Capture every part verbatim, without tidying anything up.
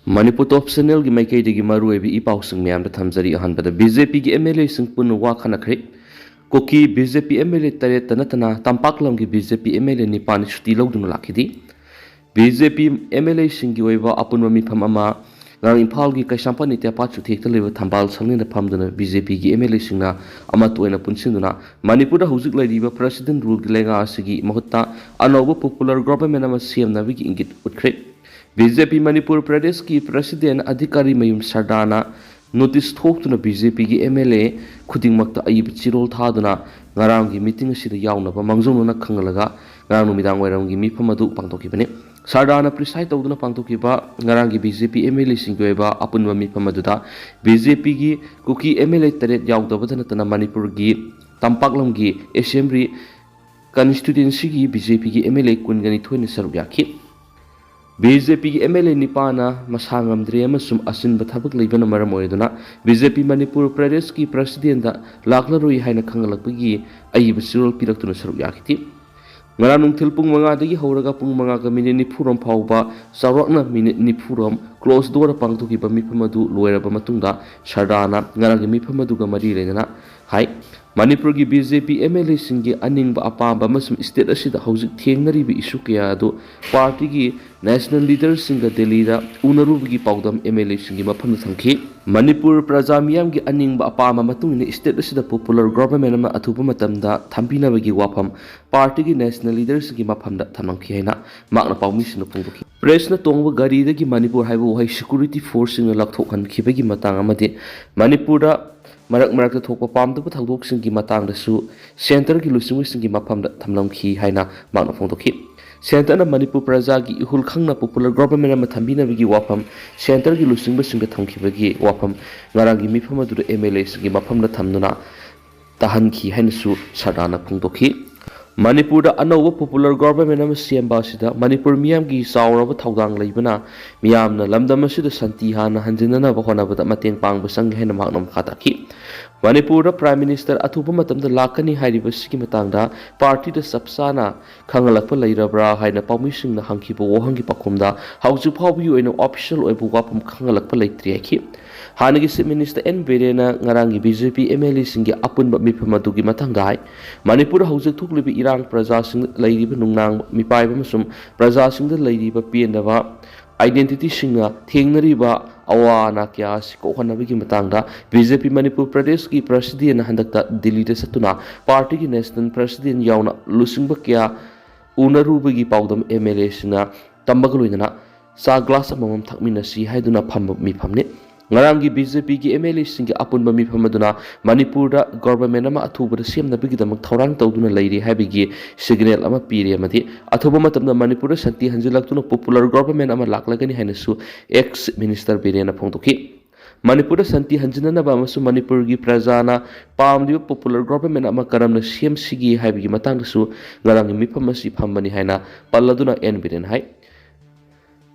ꯃꯅꯤꯄꯨꯔ ꯇꯣꯞ ꯆꯦꯅꯦꯜꯒꯤ ꯃꯥꯏꯀꯩꯗꯒꯤ ꯃꯔꯨꯑꯣꯏꯕ ꯏ ꯄꯥꯎꯁꯤꯡ ꯃꯌꯥꯝꯗ ꯊꯝꯖꯔꯤ꯫ ꯑꯍꯥꯟꯕꯗ ꯕꯤ ꯖꯦ ꯄꯤꯒꯤ ꯑꯦꯝ ꯑꯦꯜ ꯑꯦꯁꯤꯡ ꯄꯨꯟꯅ ꯋꯥ ꯈꯟꯅꯈ꯭ꯔꯦ꯫ Kuki B J P M L A ꯇꯔꯦꯠꯇ ꯅꯠꯇꯅ ꯇꯝꯄꯥꯛꯂꯝꯒꯤ B J P M L A ꯅꯤꯄꯥꯟ ꯁꯨꯇꯤ ꯂꯧꯗꯨꯅ ꯂꯥꯛꯈꯤꯗꯦ꯫ B J P M L ꯑꯦꯁꯤꯡꯒꯤ ꯑꯣꯏꯕ ꯑꯄꯨꯟꯕ ꯃꯤꯐꯝ ꯑꯃ ꯉꯔꯥꯡ ꯏꯝꯐꯥꯜꯒꯤ ꯀꯩꯁꯥꯝꯄꯥꯠ ꯅꯤꯇꯦꯄꯥꯠ ꯆꯨꯊꯦꯛꯇ ꯂꯩꯕ ꯊꯝꯕꯥꯜ ꯁꯪꯂꯦꯟꯗ ꯐꯝꯗꯨꯅ ꯕꯤ ꯖꯦ ꯄꯤꯒꯤ ꯑꯦꯝ ꯑꯦꯜ ꯑꯦꯁꯤꯡꯅ ꯑꯃꯠꯇ ꯑꯣꯏꯅ ꯄꯨꯟꯁꯤꯟꯗꯨꯅ ꯃꯅꯤꯄꯨꯔꯗ ꯍꯧꯖꯤꯛ ꯂꯩꯔꯤꯕ ꯄ꯭ꯔꯦꯁꯤꯗꯦꯟ ꯔꯨꯜꯒꯤ ꯂꯩꯉꯥꯛ ꯑꯁꯤꯒꯤ ꯃꯍꯨꯠꯇ ꯑꯅꯧꯕ ꯄꯣꯄꯨꯂꯔ ꯒꯣꯚꯔꯟꯃꯦꯟ ꯑꯃ ꯁꯦꯝꯅꯕꯒꯤ ꯏꯪꯒꯤꯠ ꯎꯠꯈ꯭ꯔꯦ꯫ ꯕꯤ ꯖꯦ ꯄꯤ ꯃꯅꯤꯄꯨꯔ ꯄ꯭ꯔꯗꯦꯁꯀꯤ ꯄ꯭ꯔꯦꯁꯤꯗꯦꯟ ꯑꯙꯤꯀꯥꯔꯤ ꯃꯌꯨꯝ ꯁꯔꯗꯥꯅ ꯅꯣꯇꯤꯁ ꯊꯣꯛꯇꯨꯅ ꯕꯤ ꯖꯦ ꯄꯤꯒꯤ ꯑꯦꯝ ꯑꯦꯜ ꯑꯦ ꯈꯨꯗꯤꯡꯃꯛꯇ ꯑꯏꯕ ꯆꯦꯔꯣꯜ ꯊꯥꯗꯨꯅ ꯉꯔꯥꯡꯒꯤ ꯃꯤꯇꯤꯡ ꯑꯁꯤꯗ ꯌꯥꯎꯅꯕ ꯃꯥꯡꯖꯧꯅꯅ ꯈꯪꯍꯜꯂꯒ ꯉꯔꯥꯡ ꯅꯨꯃꯤꯗꯥꯡ ꯋꯥꯏꯔꯝꯒꯤ ꯃꯤꯐꯝ ꯑꯗꯨ ꯄꯥꯡꯊꯣꯛꯈꯤꯕꯅꯤ꯫ ꯁꯔꯗꯥꯅ ꯄ꯭ꯔꯤꯁꯥꯏꯠ ꯇꯧꯗꯨꯅ ꯄꯥꯡꯊꯣꯛꯈꯤꯕ ꯉꯔꯥꯡꯒꯤ B J P M L ꯑꯦꯁꯤꯡꯒꯤ ꯑꯣꯏꯕ ꯑꯄꯨꯟꯕ ꯃꯤꯐꯝ ꯑꯗꯨꯗ ꯕꯤ ꯖꯦ ꯄꯤꯒꯤ ꯀꯨꯀꯤ ꯑꯦꯝ ꯑꯦꯜ ꯑꯦ ꯇꯔꯦꯠ ꯌꯥꯎꯗꯕꯇ ꯅꯠꯇꯅ ꯃꯅꯤꯄꯨꯔꯒꯤ ꯇꯝꯄꯥꯛꯂꯝꯒꯤ ꯑꯦꯁꯦꯝꯕ꯭ꯂꯤ ꯀꯟꯁꯇꯤꯇ꯭ꯌꯨꯟꯁꯤꯒꯤ ꯕꯤ ꯖꯦ ꯄꯤꯒꯤ ꯑꯦꯝ ꯑꯦꯜ ꯑꯦ ꯀꯨꯟꯒ ꯅꯤꯊꯣꯏꯅ ꯁꯔꯨꯛ ꯌꯥꯈꯤ꯫ ꯕꯤ ꯖꯦ ꯄꯤꯒꯤ ꯑꯦꯝ ꯑꯦꯜ ꯑꯦ ꯅꯤꯄꯥꯟꯅ ꯃꯁꯥ ꯉꯝꯗ꯭ꯔꯦ ꯑꯃꯁꯨꯡ ꯑꯆꯤꯟꯕ ꯊꯕꯛ ꯂꯩꯕꯅ ꯃꯔꯝ ꯑꯣꯏꯗꯨꯅ ꯕꯤ ꯖꯦ ꯄꯤ ꯃꯅꯤꯄꯨꯔ ꯄ꯭ꯔꯗꯦꯁꯀꯤ ꯄ꯭ꯔꯦꯁꯤꯗꯦꯟꯗ ꯂꯥꯛꯂꯔꯣꯏ ꯍꯥꯏꯅ ꯈꯪꯍꯜꯂꯛꯄꯒꯤ ꯑꯏꯕ ꯆꯦꯔꯣꯜ ꯄꯤꯔꯛꯇꯨꯅ ꯁꯔꯨꯛ ꯌꯥꯈꯤꯗꯦ꯫ ꯉꯔꯥꯡ ꯅꯨꯡꯊꯤꯜ ꯄꯨꯡ ꯃꯉꯥꯗꯒꯤ ꯍꯧꯔꯒ ꯄꯨꯡ ꯃꯉꯥꯒ ꯃꯤꯅꯤꯠ ꯅꯤꯐꯨꯔꯣꯝ ꯐꯥꯎꯕ ꯆꯥꯎꯔꯥꯛꯅ ꯃꯤꯅꯤꯠ ꯅꯤꯐꯨꯔꯣꯝ ꯀ꯭ꯂꯣꯖ ꯗꯣꯔ ꯄꯥꯡꯊꯣꯛꯈꯤꯕ ꯃꯤꯐꯝ ꯑꯗꯨ ꯂꯣꯏꯔꯕ ꯃꯇꯨꯡꯗ ꯁꯔꯗꯥꯅ ꯉꯔꯥꯡꯒꯤ ꯃꯤꯐꯝ ꯑꯗꯨꯒ ꯃꯔꯤ ꯂꯩꯅꯅ ꯍꯥꯏ꯫ ꯃꯅꯤꯄꯨꯔꯒꯤ B J P M L ꯑꯦꯁꯤꯡꯒꯤ ꯑꯅꯤꯡꯕ ꯑꯄꯥꯝꯕ ꯑꯃꯁꯨꯡ ꯁ꯭ꯇꯦꯠ ꯑꯁꯤꯗ ꯍꯧꯖꯤꯛ ꯊꯦꯡꯅꯔꯤꯕ ꯏꯁꯨ ꯀꯌꯥ ꯑꯗꯨ ꯄꯥꯔꯇꯤꯒꯤ ꯅꯦꯁꯅꯦꯜ ꯂꯤꯗꯔꯁꯤꯡꯒ ꯗꯦꯜꯂꯤꯗ ꯎꯅꯔꯨꯕꯒꯤ ꯄꯥꯎꯗꯝ ꯑꯦꯝ ꯑꯦꯜ ꯑꯦꯁꯤꯡꯒꯤ ꯃꯐꯝꯗ ꯊꯝꯈꯤ꯫ ꯃꯅꯤꯄꯨꯔ ꯄ꯭ꯔꯖꯥ ꯃꯤꯌꯥꯝꯒꯤ ꯑꯅꯤꯡꯕ ꯑꯄꯥꯝꯕ ꯃꯇꯨꯡ ꯏꯟꯅ ꯁ꯭ꯇꯦꯠ ꯑꯁꯤꯗ ꯄꯣꯄꯨꯂꯔ ꯒꯣꯚꯔꯟꯃꯦꯟ ꯑꯃ ꯑꯊꯨꯕ ꯃꯇꯝꯗ ꯊꯝꯕꯤꯅꯕꯒꯤ ꯋꯥꯐꯝ ꯄꯥꯔꯇꯤꯒꯤ ꯅꯦꯁꯅꯦꯜ ꯂꯤꯗꯔꯁꯤꯡꯒꯤ ꯃꯐꯝꯗ ꯊꯝꯂꯝꯈꯤ ꯍꯥꯏꯅ ꯃꯍꯥꯛꯅ ꯄꯥꯎꯃꯤꯁꯤꯡꯗ ꯐꯣꯡꯗꯣꯛꯈꯤ꯫ ꯄ꯭ꯔꯦꯁꯅ ꯇꯣꯡꯕ ꯒꯥꯔꯤꯗꯒꯤ ꯃꯅꯤꯄꯨꯔ ꯍꯥꯏꯕ ꯋꯥꯍꯩ ꯁꯦꯀ꯭ꯌꯨꯔꯤꯇꯤ ꯐꯣꯔꯁꯁꯤꯡꯅ ꯂꯧꯊꯣꯛꯍꯟꯈꯤꯕꯒꯤ ꯃꯇꯥꯡ ꯑꯃꯗꯤ ꯃꯅꯤꯄꯨꯔꯗ ꯃꯔꯛ ꯃꯔꯛꯇ ꯊꯣꯛꯄ ꯄꯥꯝꯗꯕ ꯊꯧꯗꯣꯛꯁꯤꯡꯒꯤ ꯃꯇꯥꯡꯗꯁꯨ ꯁꯦꯟꯇꯔꯒꯤ ꯂꯨꯆꯤꯡꯕꯁꯤꯡꯒꯤ ꯃꯐꯝꯗ ꯊꯝꯂꯝꯈꯤ ꯍꯥꯏꯅ ꯃꯍꯥꯛꯅ ꯐꯣꯡꯗꯣꯛꯈꯤ꯫ ꯁꯦꯟꯇꯔꯅ ꯃꯅꯤꯄꯨꯔ ꯄ꯭ꯔꯖꯥꯒꯤ ꯏꯍꯨꯜ ꯈꯪꯅ ꯄꯣꯄꯨꯂꯔ ꯒꯣꯚꯔꯟꯃꯦꯟ ꯑꯃ ꯊꯝꯕꯤꯅꯕꯒꯤ ꯋꯥꯐꯝ ꯁꯦꯟꯇꯔꯒꯤ ꯂꯨꯆꯤꯡꯕꯁꯤꯡꯗ ꯊꯝꯈꯤꯕꯒꯤ ꯋꯥꯐꯝ ꯉꯔꯥꯡꯒꯤ ꯃꯤꯐꯝ ꯑꯗꯨꯗ ꯑꯦꯝ ꯑꯦꯜ ꯑꯦꯁꯤꯡꯒꯤ ꯃꯐꯝꯗ ꯊꯝꯗꯨꯅ ꯇꯥꯍꯟꯈꯤ ꯍꯥꯏꯅꯁꯨ ꯁꯔꯗꯥꯅ ꯐꯣꯡꯗꯣꯛꯈꯤ꯫ ꯃꯅꯤꯄꯨꯔꯗ ꯑꯅꯧꯕ ꯄꯣꯄꯨꯂꯔ ꯒꯣꯚꯔꯟꯃꯦꯟ ꯑꯃ ꯁꯦꯝꯕ ꯑꯁꯤꯗ ꯃꯅꯤꯄꯨꯔ ꯃꯤꯌꯥꯝꯒꯤ ꯆꯥꯎꯔꯕ ꯊꯧꯗꯥꯡ ꯂꯩꯕꯅ ꯃꯤꯌꯥꯝꯅ ꯂꯝꯗꯝ ꯑꯁꯤꯗ ꯁꯥꯟꯇꯤ ꯍꯥꯟꯅ ꯍꯟꯖꯤꯟꯅꯅꯕ ꯍꯣꯠꯅꯕꯗ ꯃꯇꯦꯡ ꯄꯥꯡꯕ ꯆꯪꯏ ꯍꯥꯏꯅ ꯃꯍꯥꯛꯅ ꯃꯈꯥ ꯇꯥꯈꯤ꯫ ꯃꯅꯤꯄꯨꯔꯗ ꯄ꯭ꯔꯥꯏꯝ ꯃꯤꯅꯤꯁꯇꯔ ꯑꯊꯨꯕ ꯃꯇꯝꯗ ꯂꯥꯛꯀꯅꯤ ꯍꯥꯏꯔꯤꯕꯁꯤꯒꯤ ꯃꯇꯥꯡꯗ ꯄꯥꯔꯇꯤꯗ ꯆꯞ ꯆꯥꯅ ꯈꯪꯍꯜꯂꯛꯄ ꯂꯩꯔꯕ꯭ꯔꯥ ꯍꯥꯏꯅ ꯄꯥꯎꯃꯤꯁꯤꯡꯅ ꯍꯪꯈꯤꯕ ꯋꯥꯍꯪꯒꯤ ꯄꯥꯎꯈꯨꯝꯗ ꯍꯧꯖꯤꯛ ꯐꯥꯎꯕꯒꯤ ꯑꯣꯏꯅ ꯑꯣꯐꯤꯁꯤꯌꯦꯜ ꯑꯣꯏꯕ ꯋꯥꯐꯝ ꯈꯪꯍꯜꯂꯛꯄ ꯂꯩꯇ꯭ꯔꯤ ꯍꯥꯏꯈꯤ꯫ ꯍꯥꯟꯅꯒꯤ ꯆꯤꯐ ꯃꯤꯅꯤꯁꯇꯔ ꯑꯦꯟ ꯕꯤꯔꯦꯟꯅ ꯉꯔꯥꯡꯒꯤ B J P M L ꯑꯦꯁꯤꯡꯒꯤ ꯑꯄꯨꯟꯕ ꯃꯤꯐꯝ ꯑꯗꯨꯒꯤ ꯃꯇꯥꯡꯗ ꯍꯥꯏ, ꯃꯅꯤꯄꯨꯔꯗ ꯍꯧꯖꯤꯛ ꯊꯣꯛꯂꯤꯕ ꯏꯔꯥꯡ, ꯄ꯭ꯔꯖꯥꯁꯤꯡꯗ ꯂꯩꯔꯤꯕ ꯅꯨꯡꯅꯥꯡ ꯃꯤꯄꯥꯏꯕ ꯑꯃꯁꯨꯡ ꯄ꯭ꯔꯖꯥꯁꯤꯡꯗ ꯂꯩꯔꯤꯕ ꯄꯦꯟꯗꯕ, ꯑꯥꯏꯗꯦꯟꯇꯤꯇꯤꯁꯤꯡꯅ ꯊꯦꯡꯅꯔꯤꯕ ꯑꯋꯥ ꯑꯅꯥ ꯀꯌꯥ ꯑꯁꯤ ꯀꯣꯛꯍꯟꯅꯕꯒꯤ ꯃꯇꯥꯡꯗ ꯕꯤ ꯖꯦ ꯄꯤ ꯃꯅꯤꯄꯨꯔ ꯄ꯭ꯔꯗꯦꯁꯀꯤ ꯄ꯭ꯔꯁꯤꯗꯦꯟꯅ ꯍꯟꯗꯛꯇ ꯗꯤꯜꯂꯤꯗ ꯆꯠꯇꯨꯅ ꯄꯥꯔꯇꯤꯒꯤ ꯅꯦꯁꯅꯦꯜ ꯄ꯭ꯔꯁꯤꯗꯦꯟ ꯌꯥꯎꯅ ꯂꯨꯆꯤꯡꯕ ꯀꯌꯥ ꯎꯅꯔꯨꯕꯒꯤ ꯄꯥꯎꯗꯝ ꯑꯦꯝ ꯑꯦꯜ ꯑꯦꯁꯤꯡꯅ ꯇꯝꯕꯒ ꯂꯣꯏꯅꯅ ꯆꯥ ꯒ꯭ꯂꯥꯁ ꯑꯃꯃꯝ ꯊꯛꯃꯤꯟꯅꯁꯤ ꯍꯥꯏꯗꯨꯅ ꯐꯝꯕ ꯃꯤꯐꯝꯅꯤ꯫ ꯉꯔꯥꯡꯒꯤ ꯕꯤ ꯖꯦ ꯄꯤꯒꯤ ꯑꯦꯝ ꯑꯦꯜ ꯑꯦꯁꯤꯡꯒꯤ ꯑꯄꯨꯟꯕ ꯃꯤꯐꯝ ꯑꯗꯨꯅ ꯃꯅꯤꯄꯨꯔꯗ ꯒꯣꯚꯔꯟꯃꯦꯟ ꯑꯃ ꯑꯊꯨꯕꯗ ꯁꯦꯝꯅꯕꯒꯤꯗꯃꯛ ꯊꯧꯔꯥꯡ ꯇꯧꯗꯨꯅ ꯂꯩꯔꯤ ꯍꯥꯏꯕꯒꯤ ꯁꯤꯒꯅꯦꯜ ꯑꯃ ꯄꯤꯔꯦ ꯑꯃꯗꯤ ꯑꯊꯨꯕ ꯃꯇꯝꯗ ꯃꯅꯤꯄꯨꯔꯗ ꯁꯥꯟꯇꯤ ꯍꯟꯖꯤꯜꯂꯛꯇꯨꯅ ꯄꯣꯄꯨꯂꯔ ꯒꯣꯚꯔꯟꯃꯦꯟ ꯑꯃ ꯂꯥꯛꯂꯒꯅꯤ ꯍꯥꯏꯅꯁꯨ ꯑꯦꯛꯁ ꯆꯤꯐ ꯃꯤꯅꯤꯁꯇꯔ ꯕꯤꯔꯦꯟꯅ ꯐꯣꯡꯗꯣꯛꯈꯤ꯫ ꯃꯅꯤꯄꯨꯔꯗ ꯁꯥꯟꯇꯤ ꯍꯟꯖꯤꯟꯅꯅꯕ ꯑꯃꯁꯨꯡ ꯃꯅꯤꯄꯨꯔꯒꯤ ꯄ꯭ꯔꯖꯥꯅ ꯄꯥꯝꯂꯤꯕ ꯄꯣꯄꯨꯂꯔ ꯒꯣꯚꯔꯟꯃꯦꯟ ꯑꯃ ꯀꯔꯝꯅ ꯁꯦꯝꯁꯤꯒꯦ ꯍꯥꯏꯕꯒꯤ ꯃꯇꯥꯡꯗꯁꯨ ꯉꯔꯥꯡꯒꯤ ꯃꯤꯐꯝ ꯑꯁꯤ ꯐꯝꯕꯅꯤ ꯍꯥꯏꯅ ꯄꯜꯂꯗꯨꯅ ꯑꯦꯟ ꯕꯤꯔꯦꯟ ꯍꯥꯏ꯫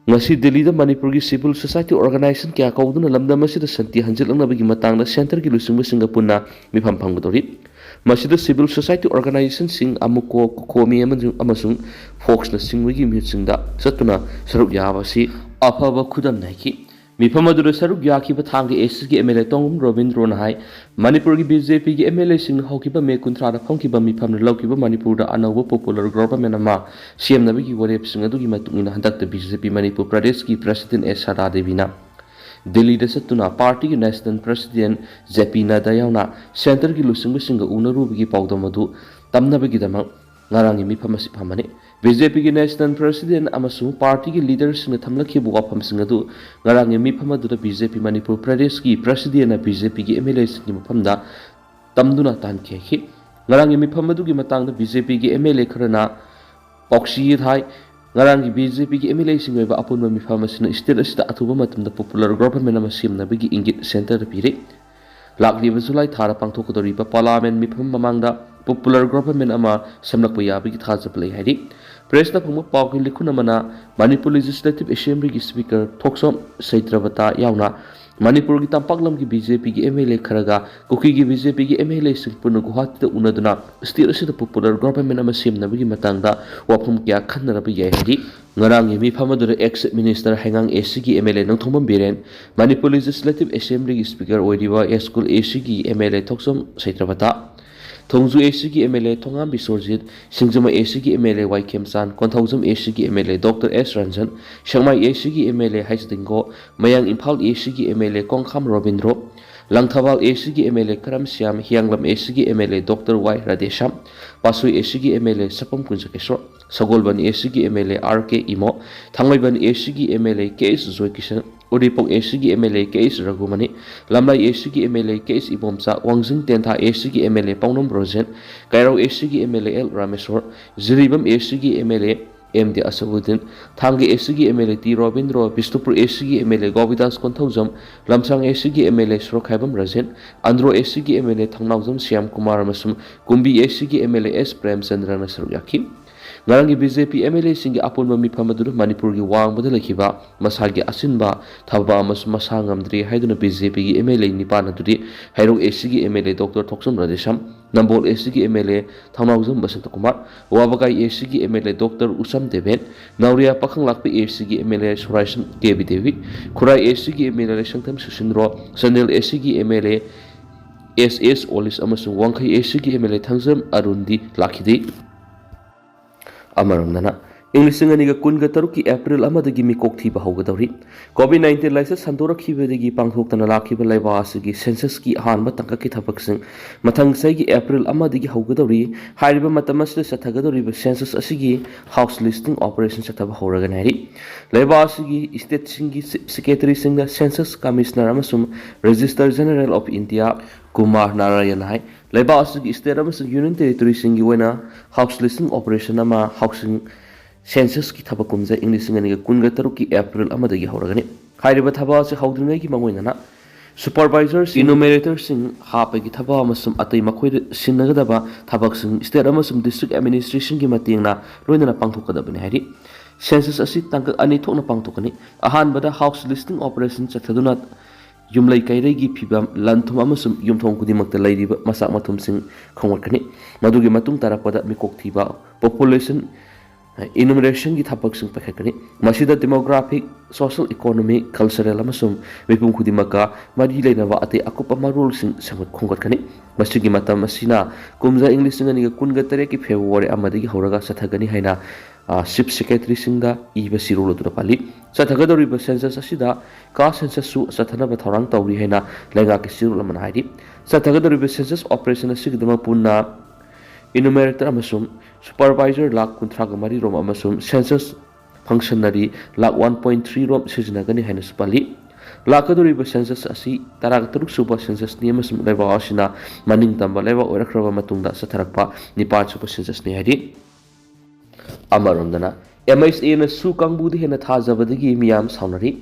ꯉꯁꯤ ꯗꯤꯜꯂꯤꯗ ꯃꯅꯤꯄꯨꯔꯒꯤ ꯁꯤꯚꯤꯜ ꯁꯣꯁꯥꯏꯇꯤ ꯑꯣꯔꯒꯅꯥꯏꯖꯦꯁꯟ ꯀꯌꯥ ꯀꯧꯗꯨꯅ ꯂꯝꯗꯝ ꯑꯁꯤꯗ ꯁꯥꯟꯇꯤ ꯍꯟꯖꯤꯜꯂꯛꯅꯕꯒꯤ ꯃꯇꯥꯡꯗ ꯁꯦꯟꯇꯔꯒꯤ ꯂꯨꯆꯤꯡꯕꯁꯤꯡꯒ ꯄꯨꯟꯅ ꯃꯤꯐꯝ ꯐꯝꯒꯗꯧꯔꯤ꯫ ꯃꯁꯤꯗ ꯁꯤꯚꯤꯜ ꯁꯣꯁꯥꯏꯇꯤ ꯑꯣꯔꯒꯅꯥꯏꯖꯦꯁꯟꯁꯤꯡ, ꯑꯃꯨꯀꯣ, ꯀꯣꯀꯣꯃꯤ ꯑꯃꯁꯨꯡ, ꯑꯃꯁꯨꯡ ꯐꯣꯛꯁꯅꯆꯤꯡꯕꯒꯤ ꯃꯤꯍꯨꯠꯁꯤꯡꯗ ꯆꯠꯇꯨꯅ ꯁꯔꯨꯛ ꯌꯥꯕ ꯑꯁꯤ ꯑꯐꯕ ꯈꯨꯗꯝꯅꯤ ꯍꯥꯏꯈꯤ꯫ ꯃꯤꯐꯝ ꯑꯗꯨꯗ ꯁꯔꯨꯛ ꯌꯥꯈꯤꯕ ꯊꯥꯡꯒ ꯑꯦꯁ ꯁꯤꯒꯤ ꯑꯦꯝ ꯑꯦꯜ ꯑꯦ ꯇꯣꯡꯕꯝ ꯔꯣꯕꯤꯟꯗ꯭ꯔꯣꯅ ꯍꯥꯏ, ꯃꯅꯤꯄꯨꯔꯒꯤ ꯕꯤ ꯖꯦ ꯄꯤꯒꯤ ꯑꯦꯝ ꯑꯦꯜ ꯑꯦꯁꯤꯡꯅ ꯍꯧꯈꯤꯕ ꯃꯦ ꯀꯨꯟꯊ꯭ꯔꯥꯗ ꯐꯝꯈꯤꯕ ꯃꯤꯐꯝꯗ ꯂꯧꯈꯤꯕ ꯃꯅꯤꯄꯨꯔꯗ ꯑꯅꯧꯕ ꯄꯣꯄꯨꯂꯔ ꯒꯣꯚꯔꯟꯃꯦꯟ ꯑꯃ ꯁꯦꯝꯅꯕꯒꯤ ꯋꯥꯔꯦꯞꯁꯤꯡ ꯑꯗꯨꯒꯤ ꯃꯇꯨꯡ ꯏꯟꯅ ꯍꯟꯗꯛꯇ ꯕꯤ ꯖꯦ ꯄꯤ ꯃꯅꯤꯄꯨꯔ ꯄ꯭ꯔꯗꯦꯁꯀꯤ ꯄ꯭ꯔꯁꯤꯗꯦꯟ ꯑꯦꯁ ꯁꯥꯔꯗꯥ ꯗꯦꯕꯤꯅ ꯗꯤꯜꯂꯤꯗ ꯆꯠꯇꯨꯅ ꯄꯥꯔꯇꯤꯒꯤ ꯅꯦꯁꯅꯦꯜ ꯄ꯭ꯔꯁꯤꯗꯦꯟ ꯖꯦ ꯄꯤ ꯅꯗ꯭ꯗꯥ ꯌꯥꯎꯅ ꯁꯦꯟꯇꯔꯒꯤ ꯂꯨꯆꯤꯡꯕꯁꯤꯡꯒ ꯎꯅꯔꯨꯕꯒꯤ ꯄꯥꯎꯗꯝ ꯑꯗꯨ ꯇꯝꯅꯕꯒꯤꯗꯃꯛ ꯉꯔꯥꯡꯒꯤ ꯃꯤꯐꯝ ꯑꯁꯤ ꯐꯝꯕꯅꯤ꯫ ꯕꯤ ꯖꯦ ꯄꯤꯒꯤ ꯅꯦꯁꯅꯦꯜ ꯄ꯭ꯔꯁꯤꯗꯦꯟ ꯑꯃꯁꯨꯡ ꯄꯥꯔꯇꯤꯒꯤ ꯂꯤꯗꯔꯁꯤꯡꯅ ꯊꯝꯂꯛꯈꯤꯕ ꯋꯥꯐꯝꯁꯤꯡ ꯑꯗꯨ ꯉꯔꯥꯡꯒꯤ ꯃꯤꯐꯝ ꯑꯗꯨꯗ ꯕꯤ ꯖꯦ ꯄꯤ ꯃꯅꯤꯄꯨꯔ ꯄ꯭ꯔꯗꯦꯁꯀꯤ ꯄ꯭ꯔꯁꯤꯗꯦꯟꯅ ꯕꯤ ꯖꯦ ꯄꯤꯒꯤ ꯑꯦꯝ ꯑꯦꯜ ꯑꯦꯁꯤꯡꯒꯤ ꯃꯐꯝꯗ ꯇꯝꯗꯨꯅ ꯇꯥꯍꯟꯈꯤ ꯍꯥꯏꯈꯤ꯫ ꯉꯔꯥꯡꯒꯤ ꯃꯤꯐꯝ ꯑꯗꯨꯒꯤ ꯃꯇꯥꯡꯗ ꯕꯤ ꯖꯦ ꯄꯤꯒꯤ ꯑꯦꯝ ꯑꯦꯜ ꯑꯦ ꯈꯔꯅ ꯄꯥꯎꯁꯤ ꯊꯥꯏ꯫ ꯉꯔꯥꯡꯒꯤ ꯕꯤ ꯖꯦ ꯄꯤꯒꯤ ꯑꯦꯝ ꯑꯦꯜ ꯑꯦꯁꯤꯡꯒꯤ ꯑꯣꯏꯕ ꯑꯄꯨꯟꯕ ꯃꯤꯐꯝ ꯑꯁꯤꯅ ꯁ꯭ꯇꯦꯠ ꯑꯁꯤꯗ ꯑꯊꯨꯕ ꯃꯇꯝꯗ ꯄꯣꯄꯨꯂꯔ ꯒꯣꯚꯔꯟꯃꯦꯟ ꯑꯃ ꯁꯦꯝꯅꯕꯒꯤ ꯏꯪꯒꯤꯠ ꯁꯦꯟꯇꯔꯗ ꯄꯤꯔꯤ꯫ ꯂꯥꯛꯂꯤꯕ ꯖꯨꯂꯥꯏ ꯊꯥꯗ ꯄꯥꯡꯊꯣꯛꯀꯗꯧꯔꯤꯕ ꯄꯥꯔꯂꯥꯃꯦꯟ ꯃꯤꯐꯝ ꯃꯃꯥꯡꯗ popular government ꯑꯃ ꯁꯦꯝꯂꯛꯄ ꯌꯥꯕꯒꯤ ꯊꯥꯖꯕ ꯂꯩ ꯍꯥꯏꯔꯤ꯫ Pressꯇ ꯐꯪꯕ ꯄꯥꯎꯒꯤ ꯂꯤꯈꯨꯟ ꯑꯃꯅ ꯃꯅꯤꯄꯨꯔ Legislative Assemblyꯒꯤ Speaker ꯊꯣꯛꯆꯣꯝ ꯁꯩꯇ꯭ꯔꯕꯇꯥ ꯌꯥꯎꯅ ꯃꯅꯤꯄꯨꯔꯒꯤ ꯇꯝꯄꯥꯛ ꯂꯝꯒꯤ BJPꯒꯤ MLA ꯈꯔꯒ ꯀꯨꯀꯤꯒꯤ BJPꯒꯤ MLAꯁꯤꯡ ꯄꯨꯟꯅ ꯒꯨꯋꯥꯍꯥꯇꯤꯗ ꯎꯅꯗꯨꯅ state ꯑꯁꯤꯗ popular government ꯑꯃ ꯁꯦꯝꯅꯕꯒꯤ ꯃꯇꯥꯡꯗ ꯋꯥꯐꯝ ꯀꯌꯥ ꯈꯟꯅꯔꯕ ꯌꯥꯏ ꯍꯥꯏꯔꯤ꯫ ꯉꯔꯥꯡꯒꯤ ꯃꯤꯐꯝ ꯑꯗꯨꯗ ex Minister ꯍꯩꯉꯥꯡ ACꯒꯤ MLA Nongthombam Biren, Manipur Legislative Assemblyꯒꯤ Speaker ꯑꯣꯏꯔꯤꯕ ꯁ꯭ꯀꯨꯜ ACꯒꯤ MLA ꯊꯣꯛꯆꯣꯝ ꯁꯩꯇ꯭ꯔꯕꯇꯥ, ꯊꯣꯡꯖꯨ ACꯒꯤ MLA ꯊꯣꯉꯥꯝ ꯕꯤꯁ꯭ꯋꯔꯖꯤꯠ, ꯁꯤꯡꯖꯃꯩ ACꯒꯤ MLA ꯋꯥꯏ ꯈꯦꯝꯆꯥꯟ, ꯀꯣꯟꯊꯧꯖꯝ ACꯒꯤ MLA Doctor ꯑꯦꯁ ꯔꯟꯖꯟ, ꯁꯦꯛꯃꯥꯏ ACꯒꯤ MLA ꯍꯩꯁꯗꯤꯡꯒꯣ, ꯃꯌꯥꯡ ꯏꯝꯐꯥꯜ ACꯒꯤ MLA ꯀꯣꯡꯈꯥꯝ ꯔꯣꯕꯤꯟꯗ꯭ꯔꯣ, ꯂꯪꯊꯕꯥꯜ ACꯒꯤ MLA ꯀꯔꯝ ꯁ꯭ꯌꯥꯝ, ꯍꯤꯌꯥꯡꯂꯝ ACꯒꯤ MLA Doctor Y Radheshyam, Patsoi ACꯒꯤ MLA ꯁꯄꯝ ꯀꯨꯟꯖꯀꯦꯁ꯭ꯋꯔ, ꯁꯒꯣꯜꯕꯟ ACꯒꯤ MLA R K Imo, Thangmeiband ACꯒꯤ MLA K S Joykishan, Uripok ACꯒꯤ MLA K S Raghumani, Lamlai ACꯒꯤ MLA K S Ibomcha, Wangjing Tentha ACꯒꯤ MLA ꯄꯥꯎꯅꯝ ꯔꯣꯖꯦꯟ, ꯀꯩꯔꯧ ACꯒꯤ MLA ꯑꯦꯜ ꯔꯥꯃꯦꯁ꯭ꯋꯔ, ꯖꯤꯔꯤꯕꯥꯝ ACꯒꯤ MLA M D Asabuddin, Thanga ACꯒꯤ MLA ꯇꯤ ꯔꯣꯕꯤꯟꯗ꯭ꯔꯣ, ꯕꯤꯁꯅꯨꯄꯨꯔ ACꯒꯤ MLA ꯒꯣꯕꯤꯗꯥꯁ ꯀꯣꯟꯊꯧꯖꯝ, ꯂꯝꯁꯥꯡ ACꯒꯤ MLA ꯁꯣꯔꯣꯛꯈꯥꯏꯕꯝ ꯔꯥꯖꯦꯟ, ꯑꯟꯗ꯭ꯔꯣ ACꯒꯤ MLA ꯊꯧꯅꯥꯎꯖꯝ ꯁ꯭ꯌꯥꯝ ꯀꯨꯃꯥꯔ ꯑꯃꯁꯨꯡ ꯀꯨꯝꯕꯤ ACꯒꯤ MLA ꯑꯦꯁ ꯄ꯭ꯔꯦꯝꯆꯟꯗ꯭ꯔꯅ ꯁꯔꯨꯛ ꯌꯥꯈꯤ꯫ ꯉꯔꯥꯡꯒꯤ BJP MLAꯁꯤꯡꯒꯤ ꯑꯄꯨꯟꯕ ꯃꯤꯐꯝ ꯑꯗꯨꯗ ꯃꯅꯤꯄꯨꯔꯒꯤ ꯋꯥꯡꯃꯗ ꯂꯩꯈꯤꯕ ꯃꯁꯥꯒꯤ ꯑꯁꯤꯟꯕ ꯊꯕꯛ ꯑꯃꯁꯨꯡ ꯃꯁꯥ ꯉꯝꯗ꯭ꯔꯦ ꯍꯥꯏꯗꯨꯅ BJPꯒꯤ MLA ꯅꯤꯄꯥꯟ ꯑꯗꯨꯗꯤ ꯍꯩꯔꯣꯛ ACꯒꯤ MLA Doctor ꯊꯣꯛꯆꯣꯝ ꯔꯥꯙꯦꯁ꯭ꯌꯥꯝ, ꯅꯝꯕꯣꯜ ACꯒꯤ MLA ꯊꯧꯅꯥꯎꯖꯝ ꯕꯁꯟꯇꯀꯨꯃꯥꯔ, ꯋꯥꯕꯒꯥꯏ ACꯒꯤ MLA Doctor ꯎꯆꯝ ꯗꯦꯕꯦꯟ, ꯅꯥꯎꯔꯤꯌꯥ ꯄꯥꯈꯪꯂꯥꯛꯄ ACꯒꯤ MLA ꯁꯣꯔꯥꯏꯁꯝ ꯀꯦ ꯕꯤꯗꯦꯕꯤ, ꯈꯨꯔꯥꯏ ACꯒꯤ MLA ꯂꯩꯁꯪꯊꯦꯝ ꯁꯨꯁꯤꯟꯗ꯭ꯔꯣ, ꯆꯥꯟꯗꯦꯜ ACꯒꯤ MLA ꯑꯦꯁ ꯑꯦꯁ ꯑꯣꯂꯤꯁ ꯑꯃꯁꯨꯡ ꯋꯥꯡꯈꯩ ACꯒꯤ MLA ꯊꯥꯡꯖꯝ ꯑꯔꯨꯟꯗꯤ ꯂꯥꯛꯈꯤꯗꯦ꯫ ꯑꯃꯔꯣꯝꯗꯅ, ꯏꯪ ꯂꯤꯁꯤꯡ ꯑꯅꯤꯒ ꯀꯨꯟꯒ ꯇꯔꯨꯛꯀꯤ April ꯑꯃꯗꯒꯤ ꯃꯤꯀꯣꯛ ꯊꯤꯕ ꯍꯧꯒꯗꯧꯔꯤ꯫ COVID nineteen ꯂꯥꯏꯆꯠ ꯁꯟꯗꯣꯔꯛꯈꯤꯕꯗꯒꯤ ꯄꯥꯡꯊꯣꯛꯇꯅ ꯂꯥꯛꯈꯤꯕ ꯂꯩꯕꯥꯛ ꯑꯁꯤꯒꯤ censusꯀꯤ ꯑꯍꯥꯟꯕ ꯇꯥꯡꯀꯛꯀꯤ ꯊꯕꯛꯁꯤꯡ ꯃꯊꯪ ꯆꯍꯤꯒꯤ April ꯑꯃꯗꯒꯤ ꯍꯧꯒꯗꯧꯔꯤ꯫ ꯍꯥꯏꯔꯤꯕ ꯃꯇꯝ ꯑꯁꯤꯗ ꯆꯠꯊꯒꯗꯧꯔꯤꯕ census ꯑꯁꯤꯒꯤ house listing operation ꯆꯠꯊꯕ ꯍꯧꯔꯒꯅꯤ ꯍꯥꯏꯔꯤ꯫ ꯂꯩꯕꯥꯛ ꯑꯁꯤꯒꯤ stateꯁꯤꯡꯒꯤ secretaryꯁꯤꯡꯗ census commissioner ꯑꯃꯁꯨꯡ Registrar General of India Kumar Narayan ꯍꯥꯏ꯫ ꯂꯩꯕꯥꯛ ꯑꯁꯤꯒꯤ state ꯑꯃꯁꯨꯡ union territoryꯁꯤꯡꯒꯤ ꯑꯣꯏꯅ house listing operation ꯑꯃ housing censusꯀꯤ ꯊꯕꯛ ꯀꯨꯝꯖꯥ ꯏꯪ ꯂꯤꯁꯤꯡ ꯑꯅꯤꯒ ꯀꯨꯟꯒ ꯇꯔꯨꯛꯀꯤ April ꯑꯃꯗꯒꯤ ꯍꯧꯔꯒꯅꯤ꯫ ꯍꯥꯏꯔꯤꯕ ꯊꯕꯛ ꯑꯁꯤ ꯍꯧꯗ꯭ꯔꯤꯉꯩꯒꯤ ꯃꯥꯡꯑꯣꯏꯅꯅ ꯁꯨꯄꯔꯚꯥꯏꯖꯔꯁꯤꯡ, ꯏꯅꯨꯃꯦꯔꯦꯇꯔꯁꯤꯡ ꯍꯥꯞꯄꯒꯤ ꯊꯕꯛ ꯑꯃꯁꯨꯡ ꯑꯇꯩ ꯃꯈꯣꯏꯗ ꯁꯤꯟꯅꯒꯗꯕ ꯊꯕꯛꯁꯤꯡ ꯁ꯭ꯇꯦꯠ ꯑꯃꯁꯨꯡ ꯗꯤꯁꯇ꯭ꯔꯤꯛ ꯑꯦꯗꯃꯤꯅꯤꯁꯇ꯭ꯔꯦꯁꯟꯒꯤ ꯃꯇꯦꯡꯅ ꯂꯣꯏꯅꯅ ꯄꯥꯡꯊꯣꯛꯀꯗꯕꯅꯤ ꯍꯥꯏꯔꯤ꯫ ꯁꯦꯟꯁꯁ ꯑꯁꯤ ꯇꯥꯡꯀꯛ ꯑꯅꯤ ꯊꯣꯛꯅ ꯄꯥꯡꯊꯣꯛꯀꯅꯤ꯫ ꯑꯍꯥꯟꯕꯗ ꯍꯥꯎꯁ ꯂꯤꯁꯇꯤꯡ ꯑꯣꯄꯔꯦꯁꯟ ꯆꯠꯊꯗꯨꯅ ꯌꯨꯝꯂꯩ ꯀꯩꯔꯩꯒꯤ ꯐꯤꯕꯝ, ꯂꯟ ꯊꯨꯝ ꯑꯃꯁꯨꯡ ꯌꯨꯝꯊꯣꯡ ꯈꯨꯗꯤꯡꯃꯛꯇ ꯂꯩꯔꯤꯕ ꯃꯆꯥꯛ ꯃꯊꯨꯝꯁꯤꯡ ꯈꯣꯝꯒꯠꯀꯅꯤ꯫ ꯃꯗꯨꯒꯤ ꯃꯇꯨꯡ ꯇꯥꯔꯛꯄꯗ ꯃꯤꯀꯣꯛ ꯊꯤꯕ, ꯄꯣꯄꯨꯂꯦꯁꯟ ꯏꯅꯨꯃꯔꯦꯁꯟꯒꯤ ꯊꯕꯛꯁꯤꯡ ꯄꯥꯏꯈꯠꯀꯅꯤ꯫ ꯃꯁꯤꯗ ꯗꯦꯃꯣꯒ꯭ꯔꯥꯐꯤꯛ, ꯁꯣꯁꯤꯌꯦꯜ ꯏꯀꯣꯅꯣꯃꯤꯛ, ꯀꯜꯆꯔꯦꯜ ꯑꯃꯁꯨꯡ ꯃꯤꯄꯨꯝ ꯈꯨꯗꯤꯡꯃꯛꯀ ꯃꯔꯤ ꯂꯩꯅꯕ ꯑꯇꯩ ꯑꯀꯨꯞꯄ ꯃꯔꯣꯜꯁꯤꯡ ꯁꯦꯝꯒꯠ ꯈꯣꯝꯒꯠꯀꯅꯤ꯫ ꯃꯁꯤꯒꯤ ꯃꯇꯝ ꯑꯁꯤꯅ ꯀꯨꯝꯖꯥ ꯏꯪ ꯂꯤꯁꯤꯡ ꯑꯅꯤꯒ ꯀꯨꯟꯒ ꯇꯔꯦꯠꯀꯤ ꯐꯦꯕ꯭ꯔꯨꯋꯥꯔꯤ ꯑꯃꯗꯒꯤ ꯍꯧꯔꯒ ꯆꯠꯊꯒꯅꯤ ꯍꯥꯏꯅ, ꯑ, ꯆꯤꯐ ꯁꯦꯀ꯭ꯔꯦꯇꯔꯤꯁꯤꯡꯗ ꯏꯕ ꯆꯦꯔꯣꯜ ꯑꯗꯨꯅ ꯄꯜꯂꯤ꯫ ꯆꯠꯊꯒꯗꯧꯔꯤꯕ ꯁꯦꯟꯁꯁ ꯑꯁꯤꯗ ꯀꯥꯁ ꯁꯦꯟꯁꯁꯁꯨ ꯆꯠꯊꯅꯕ ꯊꯧꯔꯥꯡ ꯇꯧꯔꯤ ꯍꯥꯏꯅ ꯂꯩꯉꯥꯛꯀꯤ ꯆꯦꯔꯣꯜ ꯑꯃꯅ ꯍꯥꯏꯔꯤ꯫ ꯆꯠꯊꯒꯗꯧꯔꯤꯕ ꯁꯦꯟꯁꯁ ꯑꯣꯄꯔꯦꯁꯟ ꯑꯁꯤꯒꯤꯗꯃꯛ ꯄꯨꯟꯅ ꯏꯅꯨꯃꯦꯔꯦꯇꯔ ꯑꯃꯁꯨꯡ ꯁꯨꯄꯔꯚꯥꯏꯖꯔ ꯂꯥꯈ ꯀꯨꯟꯊ꯭ꯔꯥꯒ ꯃꯔꯤ ꯔꯣꯝ ꯑꯃꯁꯨꯡ ꯁꯦꯟꯁꯁ ꯐꯪꯁꯟꯅꯔꯤ lakh one point three room ꯁꯤꯖꯤꯟꯅꯒꯅꯤ ꯍꯥꯏꯅꯁꯨ ꯄꯜꯂꯤ꯫ ꯂꯥꯛꯀꯗꯧꯔꯤꯕ ꯁꯦꯟꯁꯁ ꯑꯁꯤ ꯇꯔꯥꯇꯔꯨꯛ ꯁꯨꯕ ꯁꯦꯟꯁꯁꯅꯤ ꯑꯃꯁꯨꯡ ꯂꯩꯕꯥꯛ ꯑꯁꯤꯅ ꯃꯅꯤꯡ ꯇꯝꯕ ꯂꯩꯕꯥꯛ ꯑꯣꯏꯔꯛꯈ꯭ꯔꯕ ꯃꯇꯨꯡꯗ ꯆꯠꯊꯔꯛꯄ ꯅꯤꯄꯥꯟ ꯁꯨꯕ ꯁꯦꯟꯁꯁꯅꯤ ꯍꯥꯏꯔꯤ꯫ ꯑꯃꯔꯣꯝꯗꯅ, ꯑꯦꯝ ꯑꯩꯆ ꯑꯦꯅ ꯁꯨ ꯀꯥꯡꯕꯨꯗ ꯍꯦꯟꯅ ꯊꯥꯖꯕꯗꯒꯤ ꯃꯤꯌꯥꯝ ꯁꯥꯎꯅꯔꯤ꯫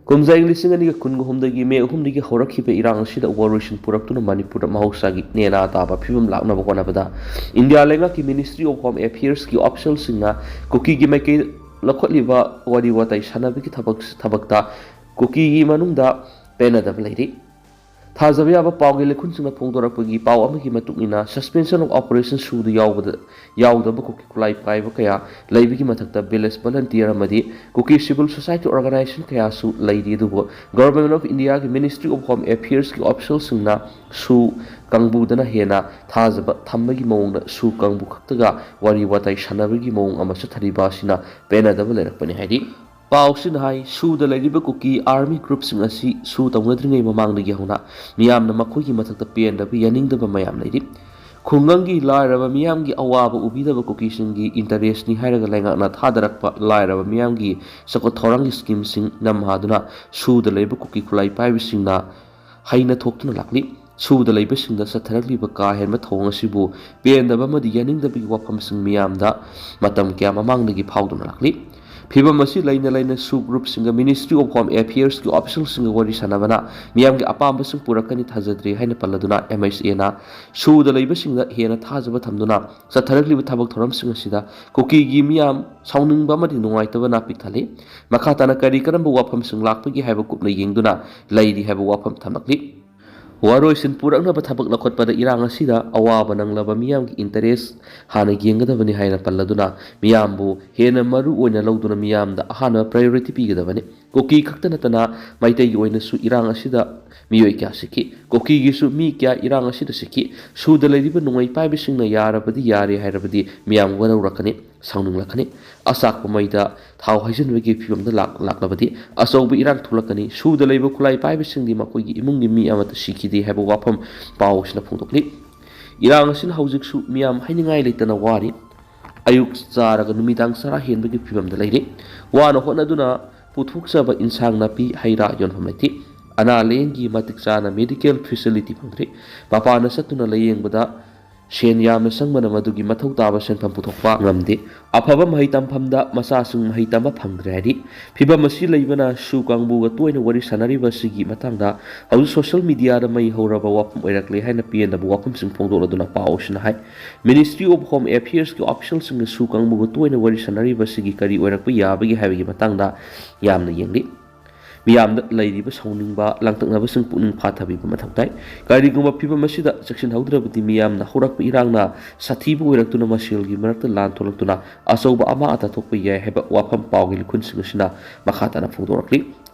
ꯀꯨꯝꯖꯥ ꯏꯪ ꯂꯤꯁꯤꯡ ꯑꯅꯤꯒ ꯀꯨꯟꯒ ꯍꯨꯝꯗꯒꯤ ꯃꯦ ꯑꯍꯨꯝꯗꯒꯤ ꯍꯧꯔꯛꯈꯤꯕ ꯏꯔꯥꯡ ꯑꯁꯤꯗ ꯋꯥꯔꯣꯏꯁꯤꯟ ꯄꯨꯔꯛꯇꯨꯅ ꯃꯅꯤꯄꯨꯔꯗ ꯃꯍꯧꯁꯥꯒꯤ ꯅꯦꯅꯥ ꯇꯥꯕ ꯐꯤꯕꯝ ꯂꯥꯛꯅꯕ ꯍꯣꯠꯅꯕꯗ ꯏꯟꯗꯤꯌꯥ ꯂꯩꯉꯥꯛꯀꯤ ꯃꯤꯅꯤꯁꯇ꯭ꯔꯤ ꯑꯣꯐ ꯍꯣꯝ ꯑꯦꯐꯤꯌꯔꯁꯀꯤ ꯑꯣꯐꯤꯁꯤꯌꯦꯜꯁꯤꯡꯅ ꯀꯨꯀꯤꯒꯤ ꯃꯥꯏꯀꯩ ꯂꯧꯈꯠꯂꯤꯕ ꯋꯥꯔꯤ ꯋꯥꯇꯥꯏ ꯁꯥꯟꯅꯕꯒꯤ ꯊꯕꯛ, ꯊꯕꯛꯇ ꯀꯨꯀꯤꯒꯤ ꯃꯅꯨꯡꯗ ꯄꯦꯟꯅꯗꯕ ꯂꯩꯔꯤ꯫ ꯊꯥꯖꯕ ꯌꯥꯕ ꯄꯥꯎꯒꯤ ꯂꯩꯈꯨꯟꯁꯤꯡꯅ ꯐꯣꯡꯗꯣꯔꯛꯄꯒꯤ ꯄꯥꯎ ꯑꯃꯒꯤ ꯃꯇꯨꯡ ꯏꯟꯅ, ꯁꯁꯄꯦꯟꯁꯟ ꯑꯣꯐ ꯑꯣꯄꯔꯦꯁꯟ ꯁꯨꯗ ꯌꯥꯎꯕꯗ, ꯌꯥꯎꯗꯕ ꯀꯨꯀꯤ ꯈꯨꯠꯂꯥꯏ ꯄꯥꯏꯕ ꯀꯌꯥ ꯂꯩꯕꯒꯤ ꯃꯊꯛꯇ ꯚꯤꯂꯦꯖ ꯚꯣꯂꯟꯇꯤꯌꯔ ꯑꯃꯗꯤ ꯀꯨꯀꯤ ꯁꯤꯚꯤꯜ ꯁꯣꯁꯥꯏꯇꯤ ꯑꯣꯔꯒꯅꯥꯏꯖꯦꯁꯟ ꯀꯌꯥꯁꯨ ꯂꯩꯔꯤ꯫ ꯑꯗꯨꯕꯨ ꯒꯚꯔꯟꯃꯦꯟꯠ ꯑꯣꯐ ꯏꯟꯗꯤꯌꯥꯒꯤ ꯃꯤꯅꯤꯁꯇ꯭ꯔꯤ ꯑꯣꯐ ꯍꯣꯝ ꯑꯦꯐꯤꯌꯔꯁꯀꯤ ꯑꯣꯐꯤꯁꯤꯌꯦꯜꯁꯤꯡꯅ ꯁꯨ ꯀꯥꯡꯕꯨꯗꯅ ꯍꯦꯟꯅ ꯊꯥꯖꯕ ꯊꯝꯕꯒꯤ ꯃꯑꯣꯡꯗ ꯁꯨ ꯀꯥꯡꯕꯨ ꯈꯛꯇꯒ ꯋꯥꯔꯤ ꯋꯥꯇꯥꯏ ꯁꯥꯟꯅꯕꯒꯤ ꯃꯑꯣꯡ ꯑꯃ ꯆꯠꯊꯔꯤꯕ ꯑꯁꯤꯅ ꯄꯦꯟꯅꯗꯕ ꯂꯩꯔꯛꯄꯅꯤ ꯍꯥꯏꯔꯤ꯫ ꯄꯥꯎꯁꯤꯅ ꯍꯥꯏ, ꯁꯨꯗ ꯂꯩꯔꯤꯕ ꯀꯨꯀꯤ ꯑꯥꯔꯃꯤ ꯒ꯭ꯔꯨꯞꯁꯤꯡ ꯑꯁꯤ ꯁꯨ ꯇꯧꯅꯗ꯭ꯔꯤꯉꯩ ꯃꯃꯥꯡꯗꯒꯤ ꯍꯧꯅ ꯃꯤꯌꯥꯝꯅ ꯃꯈꯣꯏꯒꯤ ꯃꯊꯛꯇ ꯄꯦꯟꯗꯕ, ꯌꯥꯅꯤꯡꯗꯕ ꯃꯌꯥꯝ ꯂꯩꯔꯤ꯫ ꯈꯨꯡꯒꯪꯒꯤ ꯂꯥꯏꯔꯕ ꯃꯤꯌꯥꯝꯒꯤ ꯑꯋꯥꯕ ꯎꯕꯤꯗꯕ ꯀꯨꯀꯤꯁꯤꯡꯒꯤ ꯏꯟꯇꯔꯦꯁꯅꯤ ꯍꯥꯏꯔꯒ ꯂꯩꯉꯥꯛꯅ ꯊꯥꯗꯔꯛꯄ ꯂꯥꯏꯔꯕ ꯃꯤꯌꯥꯝꯒꯤ ꯆꯥꯎꯈꯠ ꯊꯧꯔꯥꯡꯒꯤ ꯁ꯭ꯀꯤꯝꯁꯤꯡ ꯅꯝꯍꯥꯗꯨꯅ ꯁꯨꯗ ꯂꯩꯕ ꯀꯨꯀꯤ ꯈꯨꯠꯂꯥꯏ ꯄꯥꯏꯕꯁꯤꯡꯅ ꯍꯩꯅ ꯊꯣꯛꯇꯨꯅ ꯂꯥꯛꯂꯤ꯫ ꯁꯨꯗ ꯂꯩꯕꯁꯤꯡꯗ ꯆꯠꯊꯔꯛꯂꯤꯕ ꯀꯥ ꯍꯦꯟꯕ ꯊꯧꯑꯣꯡ ꯑꯁꯤꯕꯨ ꯄꯦꯟꯗꯕ ꯑꯃꯗꯤ ꯌꯥꯅꯤꯡꯗꯕꯒꯤ ꯋꯥꯐꯝꯁꯤꯡ ꯃꯤꯌꯥꯝꯗ ꯃꯇꯝ ꯀꯌꯥ ꯃꯃꯥꯡꯗꯒꯤ ꯐꯥꯎꯗꯨꯅ ꯂꯥꯛꯂꯤ꯫ ꯐꯤꯚꯝ ꯑꯁꯤ ꯂꯩꯅ ꯂꯩꯅ ꯁꯨ ꯒ꯭ꯔꯨꯞꯁꯤꯡꯒ Ministry of Home Affairsꯀꯤ ꯑꯣꯐꯤꯁꯤꯌꯦꯜꯁꯤꯡꯒ ꯋꯥꯔꯤ ꯁꯥꯟꯅꯕꯅ ꯃꯤꯌꯥꯝꯒꯤ ꯑꯄꯥꯝꯕꯁꯤꯡ ꯄꯨꯔꯛꯀꯅꯤ ꯊꯥꯖꯗ꯭ꯔꯤ ꯍꯥꯏꯅ ꯄꯜꯂꯗꯨꯅ, MHAꯅ ꯁꯨꯗ ꯂꯩꯕꯁꯤꯡꯗ ꯍꯦꯟꯅ ꯊꯥꯖꯕ ꯊꯝꯗꯨꯅ ꯆꯠꯊꯔꯛꯂꯤꯕ ꯊꯕꯛ ꯊꯧꯔꯝꯁꯤꯡ ꯑꯁꯤꯗ ꯀꯨꯀꯤꯒꯤ ꯃꯤꯌꯥꯝ ꯁꯥꯎꯅꯤꯡꯕ ꯑꯃꯗꯤ ꯅꯨꯡꯉꯥꯏꯇꯕꯅ ꯄꯤꯛ ꯊꯜꯂꯤ꯫ ꯃꯈꯥ ꯇꯥꯅ ꯀꯔꯤ ꯀꯔꯝꯕ ꯋꯥꯐꯝꯁꯤꯡ ꯂꯥꯛꯄꯒꯦ ꯍꯥꯏꯕ ꯀꯨꯞꯅ ꯌꯦꯡꯗꯨꯅ ꯂꯩꯔꯤ ꯍꯥꯏꯕ ꯋꯥꯐꯝ ꯊꯝꯂꯛꯂꯤ꯫ ꯋꯥꯔꯣꯏꯁꯤꯟ ꯄꯨꯔꯛꯅꯕ ꯊꯕꯛ ꯂꯧꯈꯠꯄꯗ ꯏꯔꯥꯡ ꯑꯁꯤꯗ ꯑꯋꯥꯕ ꯅꯪꯂꯕ ꯃꯤꯌꯥꯝꯒꯤ ꯏꯟꯇꯔꯦꯁ ꯍꯥꯟꯅ ꯌꯦꯡꯒꯗꯕꯅꯤ ꯍꯥꯏꯅ ꯄꯜꯂꯗꯨꯅ, ꯃꯤꯌꯥꯝꯕꯨ ꯍꯦꯟꯅ ꯃꯔꯨ ꯑꯣꯏꯅ ꯂꯧꯗꯨꯅ ꯃꯤꯌꯥꯝꯗ ꯑꯍꯥꯟꯕ ꯄ꯭ꯔꯥꯏꯌꯣꯔꯤꯇꯤ ꯄꯤꯒꯗꯕꯅꯤ꯫ ꯀꯨꯀꯤ ꯈꯛꯇ ꯅꯠꯇꯅ ꯃꯩꯇꯩꯒꯤ ꯑꯣꯏꯅꯁꯨ ꯏꯔꯥꯡ ꯑꯁꯤꯗ ꯃꯤꯑꯣꯏ ꯀꯌꯥ ꯁꯤꯈꯤ꯫ ꯀꯨꯀꯤꯒꯤꯁꯨ ꯃꯤ ꯀꯌꯥ ꯏꯔꯥꯡ ꯑꯁꯤꯗ ꯁꯤꯈꯤ꯫ ꯁꯨꯗ ꯂꯩꯔꯤꯕ ꯅꯣꯡꯃꯩ ꯄꯥꯏꯕꯁꯤꯡꯅ ꯌꯥꯔꯕꯗꯤ ꯌꯥꯔꯦ ꯍꯥꯏꯔꯕꯗꯤ ꯃꯤꯌꯥꯝ ꯋꯥꯔꯧꯔꯛꯀꯅꯤ, ꯁꯥꯎꯅꯤꯡꯂꯛꯀꯅꯤ꯫ ꯑꯆꯥꯛꯄ ꯃꯩꯗ ꯊꯥꯎ ꯍꯩꯖꯤꯟꯕꯒꯤ ꯐꯤꯕꯝꯗ ꯂꯥꯛ-, ꯂꯥꯛꯂꯕꯗꯤ ꯑꯆꯧꯕ ꯏꯔꯥꯡ ꯊꯣꯛꯂꯛꯀꯅꯤ꯫ ꯁꯨꯗ ꯂꯩꯕ ꯈꯨꯠꯂꯥꯏ ꯄꯥꯏꯕꯁꯤꯡꯗꯤ ꯃꯈꯣꯏꯒꯤ ꯏꯃꯨꯡꯒꯤ ꯃꯤ ꯑꯃꯠꯇ ꯁꯤꯈꯤꯗꯦ ꯍꯥꯏꯕ ꯋꯥꯐꯝ ꯄꯥꯎ ꯑꯁꯤꯅ ꯐꯣꯡꯗꯣꯛꯂꯤ꯫ ꯏꯔꯥꯡ ꯑꯁꯤꯅ ꯍꯧꯖꯤꯛꯁꯨ ꯃꯤꯌꯥꯝ ꯍꯥꯏꯅꯤꯡꯉꯥꯏ ꯂꯩꯇꯅ ꯋꯥꯔꯤ꯫ ꯑꯌꯨꯛ ꯆꯥꯔꯒ ꯅꯨꯃꯤꯗꯥꯡ ꯆꯔꯥ ꯍꯦꯟꯕꯒꯤ ꯐꯤꯕꯝꯗ ꯂꯩꯔꯤ꯫ ꯋꯥꯅ ꯍꯣꯠꯅꯗꯨꯅ ꯄꯨꯊꯣꯛꯆꯕ ꯏꯟꯁꯥꯡ ꯅꯥꯄꯤ, ꯍꯩ ꯔꯥ ꯌꯣꯟꯐꯝ ꯂꯩꯇꯦ꯫ ꯑꯅꯥ ꯂꯥꯌꯦꯡꯒꯤ ꯃꯇꯤꯛ ꯆꯥꯅ ꯃꯦꯗꯤꯀꯦꯜ ꯐꯦꯁꯤꯂꯤꯇꯤ ꯐꯪꯗ꯭ꯔꯤ꯫ ꯃꯄꯥꯟꯗ ꯆꯠꯇꯨꯅ ꯂꯥꯌꯦꯡꯕꯗ ꯁꯦꯟ ꯌꯥꯝꯅ ꯆꯪꯕꯅ ꯃꯗꯨꯒꯤ ꯃꯊꯧ ꯇꯥꯕ ꯁꯦꯟꯐꯝ ꯄꯨꯊꯣꯛꯄ ꯉꯝꯗꯦ꯫ ꯑꯐꯕ ꯃꯍꯩ ꯇꯝꯐꯝꯗ ꯃꯆꯥꯁꯤꯡ ꯃꯍꯩ ꯇꯝꯕ ꯐꯪꯗ꯭ꯔꯦ ꯍꯥꯏꯔꯤ꯫ ꯐꯤꯕꯝ ꯑꯁꯤ ꯂꯩꯕꯅ ꯁꯨ ꯀꯥꯡꯕꯨꯒ ꯇꯣꯏꯅ ꯋꯥꯔꯤ ꯁꯥꯟꯅꯔꯤꯕ ꯑꯁꯤꯒꯤ ꯃꯇꯥꯡꯗ ꯍꯧꯖꯤꯛ ꯁꯣꯁꯤꯌꯦꯜ ꯃꯤꯗꯤꯌꯥꯗ ꯃꯩ ꯍꯧꯔꯕ ꯋꯥꯐꯝ ꯑꯣꯏꯔꯛꯂꯦ ꯍꯥꯏꯅ ꯄꯦꯟꯗꯕ ꯋꯥꯐꯝꯁꯤꯡ ꯐꯣꯡꯗꯣꯛꯂꯗꯨꯅ ꯄꯥꯎ ꯑꯁꯤꯅ ꯍꯥꯏ꯫ Ministry of Home Affairsꯀꯤ ꯑꯣꯐꯤꯁꯤꯌꯦꯜꯁꯤꯡꯒ ꯁꯨ ꯀꯥꯡꯕꯨꯒ ꯇꯣꯏꯅ ꯋꯥꯔꯤ ꯁꯥꯟꯅꯔꯤꯕ ꯑꯁꯤꯒꯤ ꯀꯔꯤ ꯑꯣꯏꯔꯛꯄ ꯌꯥꯕꯒꯦ ꯍꯥꯏꯕꯒꯤ ꯃꯇꯥꯡꯗ ꯌꯥꯝꯅ ꯌꯦꯡꯂꯤ꯫ ꯃꯤꯌꯥꯝꯗ ꯂꯩꯔꯤꯕ ꯁꯥꯎꯅꯤꯡꯕ, ꯂꯥꯡꯇꯛꯅꯕꯁꯤꯡ ꯄꯨꯛꯅꯤꯡ ꯐꯥꯊꯕꯤꯕ ꯃꯊꯧ ꯇꯥꯏ꯫ ꯀꯔꯤꯒꯨꯝꯕ ꯐꯤꯕꯝ ꯑꯁꯤꯗ ꯆꯦꯛꯁꯤꯟꯍꯧꯗ꯭ꯔꯕꯗꯤ ꯃꯤꯌꯥꯝꯅ ꯍꯧꯔꯛꯄ ꯏꯔꯥꯡꯅ ꯁꯥꯊꯤꯕ ꯑꯣꯏꯔꯛꯇꯨꯅ ꯃꯁꯦꯜꯒꯤ ꯃꯔꯛꯇ ꯂꯥꯟ ꯊꯣꯛꯂꯛꯇꯨꯅ ꯑꯆꯧꯕ ꯑꯃꯥ ꯑꯇꯥ ꯊꯣꯛꯄ ꯌꯥꯏ ꯍꯥꯏꯕ ꯋꯥꯐꯝ ꯄꯥꯎꯒꯤ ꯂꯤꯈꯨꯟꯁꯤꯡ ꯑꯁꯤꯅ ꯃꯈꯥ ꯇꯥꯅ ꯐꯣꯡꯗꯣꯔꯛꯂꯤ꯫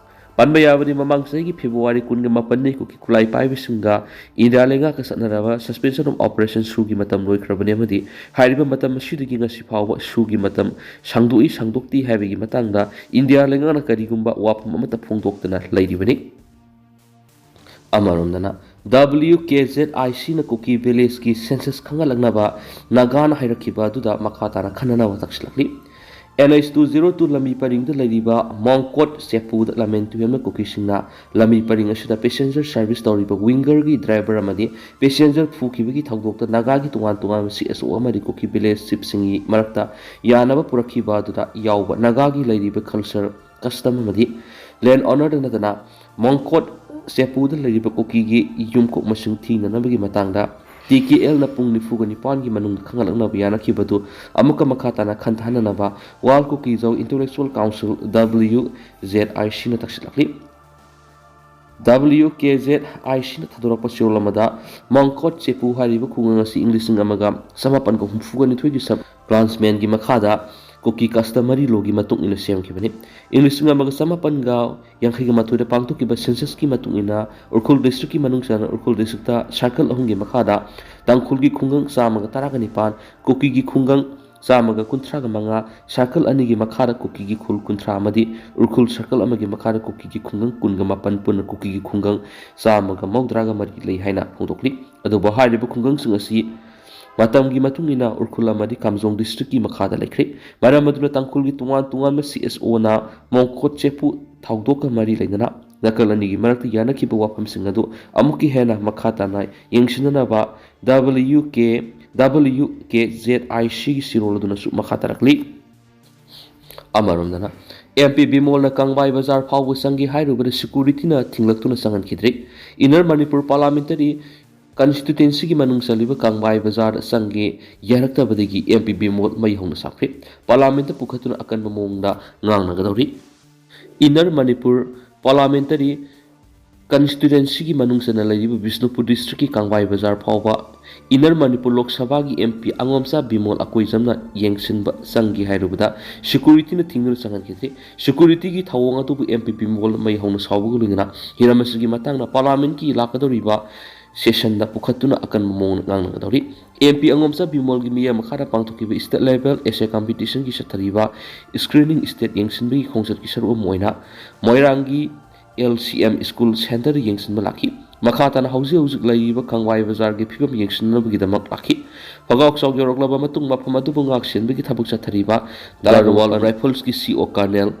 ꯄꯟꯕ ꯌꯥꯕꯗꯤ, ꯃꯃꯥꯡ ꯆꯍꯤꯒꯤ ꯐꯦꯕ꯭ꯔꯨꯋꯥꯔꯤ ꯀꯨꯟꯒ ꯃꯥꯄꯟꯅꯤ ꯀꯨꯀꯤ ꯈꯨꯠꯂꯥꯏ ꯄꯥꯏꯕꯁꯤꯡꯒ ꯏꯟꯗꯤꯌꯥ ꯂꯩꯉꯥꯛꯀ ꯆꯠꯅꯔꯕ suspension of operation ꯁꯨꯒꯤ ꯃꯇꯝ ꯂꯣꯏꯈ꯭ꯔꯕꯅꯤ ꯑꯃꯗꯤ ꯍꯥꯏꯔꯤꯕ ꯃꯇꯝ ꯑꯁꯤꯗꯒꯤ ꯉꯁꯤ ꯐꯥꯎꯕ ꯁꯨꯒꯤ ꯃꯇꯝ ꯁꯥꯡꯗꯣꯛꯏ ꯁꯥꯡꯗꯣꯛꯇꯦ ꯍꯥꯏꯕꯒꯤ ꯃꯇꯥꯡꯗ ꯏꯟꯗꯤꯌꯥ ꯂꯩꯉꯥꯛꯅ ꯀꯔꯤꯒꯨꯝꯕ ꯋꯥꯐꯝ ꯑꯃꯠꯇ ꯐꯣꯡꯗꯣꯛꯇꯅ ꯂꯩꯔꯤꯕꯅꯤ꯫ ꯑꯃꯔꯣꯝꯗꯅ, WKZICꯅ ꯀꯨꯀꯤ ꯚꯤꯂꯦꯖꯀꯤ ꯁꯦꯟꯁꯁ ꯈꯪꯍꯜꯂꯛꯅꯕ ꯅꯥꯒꯥꯅ ꯍꯥꯏꯔꯛꯈꯤꯕ ꯑꯗꯨꯗ ꯃꯈꯥ ꯇꯥꯅ ꯈꯟꯅꯅꯕ ꯇꯛꯁꯤꯜꯂꯛꯂꯤ꯫ NH two zero two ꯂꯝꯕꯤ ꯄꯔꯤꯡꯗ ꯂꯩꯔꯤꯕ ꯃꯣꯡꯀꯣꯠ ꯆꯦꯄꯨꯗ ꯂꯝꯖꯦꯟ ꯇꯨꯍꯦꯟꯕ ꯀꯨꯀꯤꯁꯤꯡꯅ ꯂꯝꯕꯤ ꯄꯔꯤꯡ ꯑꯁꯤꯗ passenger service ꯇꯧꯔꯤꯕ wingerꯒꯤ driver ꯑꯃꯗꯤ passenger ꯐꯨꯈꯤꯕꯒꯤ ꯊꯧꯗꯣꯛꯇ ꯅꯥꯒꯥꯒꯤ ꯇꯣꯉꯥꯟ ꯇꯣꯉꯥꯟꯕ CSO ꯑꯃꯗꯤ ꯀꯨꯀꯤ village chiefꯁꯤꯡꯒꯤ ꯃꯔꯛꯇ ꯌꯥꯅꯕ ꯄꯨꯔꯛꯈꯤꯕ ꯑꯗꯨꯗ ꯌꯥꯎꯕ ꯅꯥꯒꯥꯒꯤ ꯂꯩꯔꯤꯕ culture custom ꯑꯃꯗꯤ land ownerꯗ ꯅꯠꯇꯅ ꯃꯣꯡꯀꯣꯠ ꯆꯦꯄꯨꯗ ꯂꯩꯔꯤꯕ ꯀꯨꯀꯤꯒꯤ ꯌꯨꯝꯀꯣꯛ ꯃꯁꯤꯡ ꯊꯤꯅꯅꯕꯒꯤ ꯃꯇꯥꯡꯗ TKLꯅ ꯄꯨꯡ ꯅꯤꯐꯨꯒ ꯅꯤꯄꯥꯟꯒꯤ ꯃꯅꯨꯡꯗ ꯈꯪꯍꯜꯂꯛꯅꯕ ꯌꯥꯅꯈꯤꯕꯗꯨ ꯑꯃꯨꯛꯀ ꯃꯈꯥ ꯇꯥꯅ ꯈꯟꯊꯍꯟꯅꯅꯕ World Kuki Zo Intellectual Council, WZICꯅ ꯇꯛꯁꯤꯜꯂꯛꯂꯤ꯫ WKZICꯅ ꯊꯥꯗꯣꯔꯛꯄ ꯆꯦꯔꯣꯜ ꯑꯃꯗ ꯃꯣꯡꯀꯣꯠ ꯆꯦꯄꯨ ꯍꯥꯏꯔꯤꯕ ꯈꯨꯡꯒꯪ ꯑꯁꯤ ꯏꯪ ꯂꯤꯁꯤꯡ ꯑꯃꯒ ꯆꯃꯥꯄꯟꯒ ꯍꯨꯝꯐꯨꯒ ꯅꯤꯊꯣꯏꯒꯤ sub clansmanꯒꯤ ꯃꯈꯥꯗ ꯀꯨꯀꯤ customary lawꯒꯤ ꯃꯇꯨꯡ ꯏꯟꯅ ꯁꯦꯝꯈꯤꯕꯅꯤ꯫ ꯏꯪ ꯂꯤꯁꯤꯡ ꯑꯃꯒ ꯆꯃꯥꯄꯟꯒ ꯌꯥꯡꯈꯩꯒ ꯃꯥꯊꯣꯏꯗ ꯄꯥꯡꯊꯣꯛꯈꯤꯕ censusꯀꯤ ꯃꯇꯨꯡ ꯏꯟꯅ ꯎꯈ꯭ꯔꯨꯜ districtꯀꯤ ꯃꯅꯨꯡ ꯆꯟꯅ ꯎꯈ꯭ꯔꯨꯜ districtꯇ circle ꯑꯍꯨꯝꯒꯤ ꯃꯈꯥꯗ ꯇꯥꯡꯈꯨꯜꯒꯤ ꯈꯨꯡꯒꯪ ꯆꯥꯝꯃꯒ ꯇꯔꯥꯒ ꯅꯤꯄꯥꯟ, ꯀꯨꯀꯤꯒꯤ ꯈꯨꯡꯒꯪ ꯆꯥꯝꯃꯒ ꯀꯨꯟꯊ꯭ꯔꯥꯒ ꯃꯉꯥ, circle ꯑꯅꯤꯒꯤ ꯃꯈꯥꯗ ꯀꯨꯀꯤꯒꯤ ꯈꯨꯜ ꯀꯨꯟꯊ꯭ꯔꯥ ꯑꯃꯗꯤ ꯎꯈ꯭ꯔꯨꯜ circle ꯑꯃꯒꯤ ꯃꯈꯥꯗ ꯀꯨꯀꯤꯒꯤ ꯈꯨꯡꯒꯪ ꯀꯨꯟꯒ ꯃꯥꯄꯟ, ꯄꯨꯟꯅ ꯀꯨꯀꯤꯒꯤ ꯈꯨꯡꯒꯪ ꯆꯥꯝꯃꯒ ꯃꯧꯗ꯭ꯔꯥꯒ ꯃꯔꯤ ꯂꯩ ꯍꯥꯏꯅ ꯐꯣꯡꯗꯣꯛꯂꯤ꯫ ꯑꯗꯨꯕꯨ ꯍꯥꯏꯔꯤꯕ ꯈꯨꯡꯒꯪꯁꯤꯡ ꯑꯁꯤ ꯃꯇꯝꯒꯤ ꯃꯇꯨꯡ ꯏꯟꯅ ꯎꯈ꯭ꯔꯨꯜ ꯑꯃꯗꯤ ꯀꯥꯝꯖꯣꯡ districtꯀꯤ ꯃꯈꯥꯗ ꯂꯩꯈ꯭ꯔꯦ꯫ ꯃꯔꯝ ꯑꯗꯨꯅ ꯇꯥꯡꯈꯨꯜꯒꯤ ꯇꯣꯉꯥꯟ ꯇꯣꯉꯥꯟꯕ CSOꯅ ꯃꯣꯡꯀꯣꯠ ꯆꯦꯄꯨ ꯊꯧꯗꯣꯛꯀ ꯃꯔꯤ ꯂꯩꯅꯅ ꯅꯥꯀꯜ ꯑꯅꯤꯒꯤ ꯃꯔꯛꯇ ꯌꯥꯅꯈꯤꯕ ꯋꯥꯐꯝꯁꯤꯡ ꯑꯗꯨ ꯑꯃꯨꯛꯀ ꯍꯦꯟꯅ ꯃꯈꯥ ꯇꯥꯅ ꯌꯦꯡꯁꯤꯟꯅꯅꯕ WK, WKZICꯒꯤ ꯆꯦꯔꯣꯜ ꯑꯗꯨꯅꯁꯨ ꯃꯈꯥ ꯇꯥꯔꯛꯂꯤ꯫ ꯑꯃꯔꯣꯝꯗꯅ MP ꯕꯤꯃꯣꯜꯅ ꯀꯪꯕꯥꯏ ꯕꯖꯥꯔ ꯐꯥꯎꯕ ꯆꯪꯒꯦ ꯍꯥꯏꯔꯨꯕꯗ securityꯅ ꯊꯤꯡꯂꯛꯇꯨꯅ ꯆꯪꯍꯟꯈꯤꯗ꯭ꯔꯤ꯫ Inner Manipur Parliamentary Constituencyꯒꯤ ꯃꯅꯨꯡ ꯆꯜꯂꯤꯕ ꯀꯪꯕꯥꯏ ꯕꯖꯥꯔꯗ ꯆꯪꯒꯦ ꯌꯥꯔꯛꯇꯕꯗꯒꯤ MP ꯕꯤꯃꯣꯜ ꯃꯩ ꯍꯧꯅ ꯁꯥꯈ꯭ꯔꯦ꯫ Parliamentꯇ ꯄꯨꯈꯠꯇꯨꯅ ꯑꯀꯟꯕ ꯃꯑꯣꯡꯗ ꯉꯥꯡꯅꯒꯗꯧꯔꯤ꯫ Inner Manipur Parliamentary Constituencyꯒꯤ ꯃꯅꯨꯡ ꯆꯟꯅ ꯂꯩꯔꯤꯕ ꯕꯤꯁꯅꯨꯄꯨꯔ districtꯀꯤ ꯀꯪꯕꯥꯏ ꯕꯖꯥꯔ ꯐꯥꯎꯕ Inner Manipur ꯂꯣꯛ ꯁꯚꯥꯒꯤ MP ꯑꯉꯣꯝꯆꯥ ꯕꯤꯃꯣꯜ ꯑꯀꯣꯏꯖꯝꯅ ꯌꯦꯡꯁꯤꯟꯕ ꯆꯪꯒꯦ ꯍꯥꯏꯔꯨꯕꯗ securityꯅ ꯊꯤꯡꯗꯨꯅ ꯆꯪꯍꯟꯈꯤꯗ꯭ꯔꯤ꯫ Securityꯒꯤ ꯊꯧꯑꯣꯡ ꯑꯗꯨꯕꯨ MP ꯕꯤꯃꯣꯜ ꯃꯩ ꯍꯧꯅ ꯁꯥꯎꯕꯒ ꯂꯣꯏꯅꯅ ꯍꯤꯔꯝ ꯑꯁꯤꯒꯤ ꯃꯇꯥꯡꯗ Parliamentꯀꯤ ꯂꯥꯛꯀꯗꯧꯔꯤꯕ sessionꯗ ꯄꯨꯈꯠꯇꯨꯅ ꯑꯀꯟꯕ ꯃꯑꯣꯡꯗ ꯉꯥꯡꯅꯒꯗꯧꯔꯤ꯫ MP ꯑꯉꯣꯝꯆꯥ ꯕꯤꯃꯣꯜꯒꯤ ꯃꯤꯠꯌꯦꯡ ꯃꯈꯥꯗ ꯄꯥꯡꯊꯣꯛꯈꯤꯕ state level essay competitionꯒꯤ ꯆꯠꯊꯔꯤꯕ screening state ꯌꯦꯡꯁꯤꯟꯕꯒꯤ ꯈꯣꯡꯆꯠꯀꯤ ꯁꯔꯨꯛ ꯑꯃ ꯑꯣꯏꯅ ꯃꯣꯏꯔꯥꯡꯒꯤ LCM school centre ꯌꯦꯡꯁꯤꯟꯕ ꯂꯥꯛꯈꯤ꯫ ꯃꯈꯥ ꯇꯥꯅ ꯍꯧꯖꯤꯛ ꯍꯧꯖꯤꯛ ꯂꯩꯔꯤꯕ ꯀꯪꯕꯥꯏ ꯕꯖꯥꯔꯒꯤ ꯐꯤꯕꯝ ꯌꯦꯡꯁꯤꯟꯅꯕꯒꯤꯗꯃꯛ ꯂꯥꯛꯈꯤ꯫ ꯐꯒꯥꯎꯆꯥꯎ ꯌꯧꯔꯛꯂꯕ ꯃꯇꯨꯡ ꯃꯐꯝ ꯑꯗꯨꯕꯨ ꯉꯥꯛ ꯁꯦꯟꯕꯒꯤ ꯊꯕꯛ ꯆꯠꯊꯔꯤꯕ ꯒꯥꯔꯗꯋꯥꯜ ꯔꯥꯏꯐꯜꯁꯀꯤ ꯁꯤ ꯑꯣ ꯀꯔꯅꯦꯜ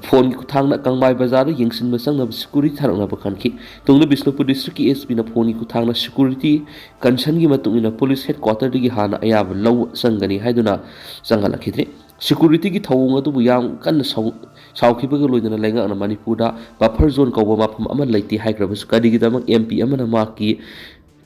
ꯐꯣꯟꯒꯤ ꯈꯨꯠꯊꯥꯡꯗ ꯀꯪꯕꯥꯏ ꯕꯖꯥꯔꯗ ꯌꯦꯡꯁꯤꯟꯕ ꯆꯪꯅꯕ ꯁꯦꯀ꯭ꯌꯨꯔꯤꯇꯤ ꯊꯥꯔꯛꯅꯕ ꯈꯟꯈꯤ꯫ ꯇꯨꯡꯗ ꯕꯤꯁꯅꯨꯄꯨꯔ ꯗꯤꯁꯇ꯭ꯔꯤꯛꯀꯤ ꯑꯦꯁ ꯄꯤꯅ ꯐꯣꯟꯒꯤ ꯈꯨꯠꯊꯥꯡꯗ ꯁꯦꯀ꯭ꯌꯨꯔꯤꯇꯤ ꯀꯟꯁꯟꯒꯤ ꯃꯇꯨꯡ ꯏꯟꯅ ꯄꯨꯂꯤꯁ ꯍꯦꯗꯀ꯭ꯋꯥꯇꯔꯗꯒꯤ ꯍꯥꯟꯅ ꯑꯌꯥꯕ ꯂꯧ ꯆꯪꯒꯅꯤ ꯍꯥꯏꯗꯨꯅ ꯆꯪꯍꯜꯂꯛꯈꯤꯗ꯭ꯔꯦ꯫ ꯁꯦꯀ꯭ꯌꯨꯔꯤꯇꯤꯒꯤ ꯊꯧꯑꯣꯡ ꯑꯗꯨꯕꯨ ꯌꯥꯝ ꯀꯟꯅ ꯁꯥꯎ-, ꯁꯥꯎꯈꯤꯕꯒ ꯂꯣꯏꯅꯅ ꯂꯩꯉꯥꯛꯅ ꯃꯅꯤꯄꯨꯔꯗ ꯕꯐꯔ ꯖꯣꯟ ꯀꯧꯕ ꯃꯐꯝ ꯑꯃ ꯂꯩꯇꯦ ꯍꯥꯏꯈ꯭ꯔꯕꯁꯨ ꯀꯔꯤꯒꯤꯗꯃꯛ ꯑꯦꯝ ꯄꯤ ꯑꯃꯅ ꯃꯍꯥꯛꯀꯤ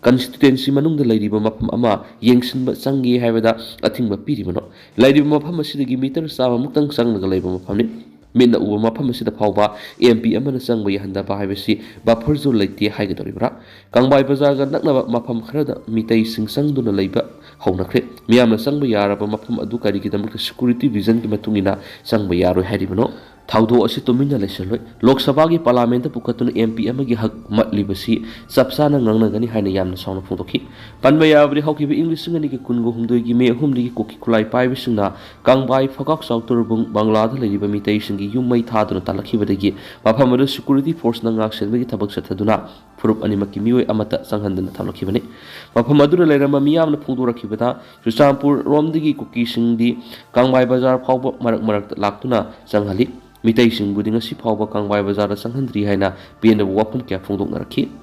ꯀꯟꯁꯇꯤꯇ꯭ꯋꯦꯟꯁꯤ ꯃꯅꯨꯡꯗ ꯂꯩꯔꯤꯕ ꯃꯐꯝ ꯑꯃ ꯌꯦꯡꯁꯤꯟꯕ ꯆꯪꯒꯦ ꯍꯥꯏꯕꯗ ꯑꯊꯤꯡꯕ ꯄꯤꯔꯤꯕꯅꯣ? ꯂꯩꯔꯤꯕ ꯃꯐꯝ ꯑꯁꯤꯗꯒꯤ ꯃꯤꯇꯔ ꯆꯥꯝꯃꯃꯨꯛꯇꯪ ꯆꯪꯂꯒ ꯂꯩꯕ ꯃꯐꯝꯅꯤ꯫ ꯃꯤꯠꯅ ꯎꯕ ꯃꯐꯝ ꯑꯁꯤꯗ ꯐꯥꯎꯕ ꯑꯦꯝ ꯄꯤ ꯑꯃꯅ ꯆꯪꯕ ꯌꯥꯍꯟꯗꯕ ꯍꯥꯏꯕꯁꯤ ꯕꯐꯔ ꯖꯣꯟ ꯂꯩꯇꯦ ꯍꯥꯏꯒꯗꯧꯔꯤꯕ꯭ꯔꯥ? ꯀꯪꯕꯥꯏ ꯕꯖꯥꯔꯒ ꯅꯛꯅꯕ ꯃꯐꯝ ꯈꯔꯗ ꯃꯤꯇꯩꯁꯤꯡ ꯆꯪꯗꯨꯅ ꯂꯩꯕ ꯍꯧꯅꯈ꯭ꯔꯦ꯫ ꯃꯤꯌꯥꯝꯅ ꯆꯪꯕ ꯌꯥꯔꯕ ꯃꯐꯝ ꯑꯗꯨ ꯀꯔꯤꯒꯤꯗꯃꯛꯇ ꯁꯦꯀ꯭ꯌꯨꯔꯤꯇꯤ ꯔꯤꯖꯟꯒꯤ ꯃꯇꯨꯡ ꯏꯟꯅ ꯆꯪꯕ ꯌꯥꯔꯣꯏ ꯍꯥꯏꯔꯤꯕꯅꯣ? ꯊꯧꯗꯣꯛ ꯑꯁꯤ ꯇꯨꯃꯤꯟꯅ ꯂꯩꯁꯤꯜꯂꯣꯏ꯫ ꯂꯣꯛ ꯁꯚꯥꯒꯤ ꯄꯥꯔꯂꯥꯃꯦꯟꯗ ꯄꯨꯈꯠꯇꯨꯅ ꯑꯦꯝ ꯄꯤ ꯑꯃꯒꯤ ꯍꯛ ꯃꯠꯂꯤꯕꯁꯤ ꯆꯞ ꯆꯥꯅ ꯉꯥꯡꯅꯒꯅꯤ ꯍꯥꯏꯅ ꯌꯥꯝꯅ ꯁꯥꯎꯅ ꯐꯣꯡꯗꯣꯛꯈꯤ꯫ ꯄꯟꯕ ꯌꯥꯕꯗꯤ ꯍꯧꯈꯤꯕ ꯏꯪ ꯂꯤꯁꯤꯡ ꯑꯅꯤꯒ ꯀꯨꯟꯒ ꯍꯨꯝꯗꯣꯏꯒꯤ ꯃꯦ ꯑꯍꯨꯝꯗꯒꯤ ꯀꯨꯀꯤ ꯈꯨꯠꯂꯥꯏ ꯄꯥꯏꯕꯁꯤꯡꯅ ꯀꯪꯕꯥꯏ ꯐꯒꯥꯎꯆꯥꯎ ꯇꯣꯔꯕꯨꯡ ꯕꯪꯂꯥꯗ ꯂꯩꯔꯤꯕ ꯃꯤꯇꯩꯁꯤꯡꯒꯤ ꯌꯨꯝ ꯃꯩ ꯊꯥꯗꯨꯅ ꯇꯥꯜꯂꯛꯈꯤꯕꯗꯒꯤ ꯃꯐꯝ ꯑꯗꯨ ꯁꯦꯀ꯭ꯌꯨꯔꯤꯇꯤ ꯐꯣꯔꯁꯅ ꯉꯥꯛ ꯁꯦꯟꯕꯒꯤ ꯊꯕꯛ ꯆꯠꯊꯗꯨꯅ ꯐꯨꯔꯨꯞ ꯑꯅꯤꯃꯛꯀꯤ ꯃꯤꯑꯣꯏ ꯑꯃꯠꯇ ꯆꯪꯍꯟꯗꯅ ꯊꯝꯂꯛꯈꯤꯕꯅꯤ꯫ ꯃꯐꯝ ꯑꯗꯨꯗ ꯂꯩꯔꯝꯕ ꯃꯤꯌꯥꯝꯅ ꯐꯣꯡꯗꯣꯔꯛꯈꯤꯕꯗ ꯆꯨꯔꯆꯥꯟꯄꯨꯔ ꯔꯣꯝꯗꯒꯤ ꯀꯨꯀꯤꯁꯤꯡꯗꯤ ꯀꯪꯕꯥꯏ ꯕꯖꯥꯔ ꯐꯥꯎꯕ ꯃꯔꯛ ꯃꯔꯛꯇ ꯂꯥꯛꯇꯨꯅ ꯆꯪꯍꯜꯂꯤ꯫ ꯃꯤꯇꯩꯁꯤꯡꯕꯨꯗꯤ ꯉꯁꯤ ꯐꯥꯎꯕ ꯀꯪꯕꯥꯏ ꯕꯖꯥꯔꯗ ꯆꯪꯍꯟꯗ꯭ꯔꯤ ꯍꯥꯏꯅ ꯄꯦꯟꯗꯕ ꯋꯥꯐꯝ ꯀꯌꯥ ꯐꯣꯡꯗꯣꯛꯅꯔꯛꯈꯤ꯫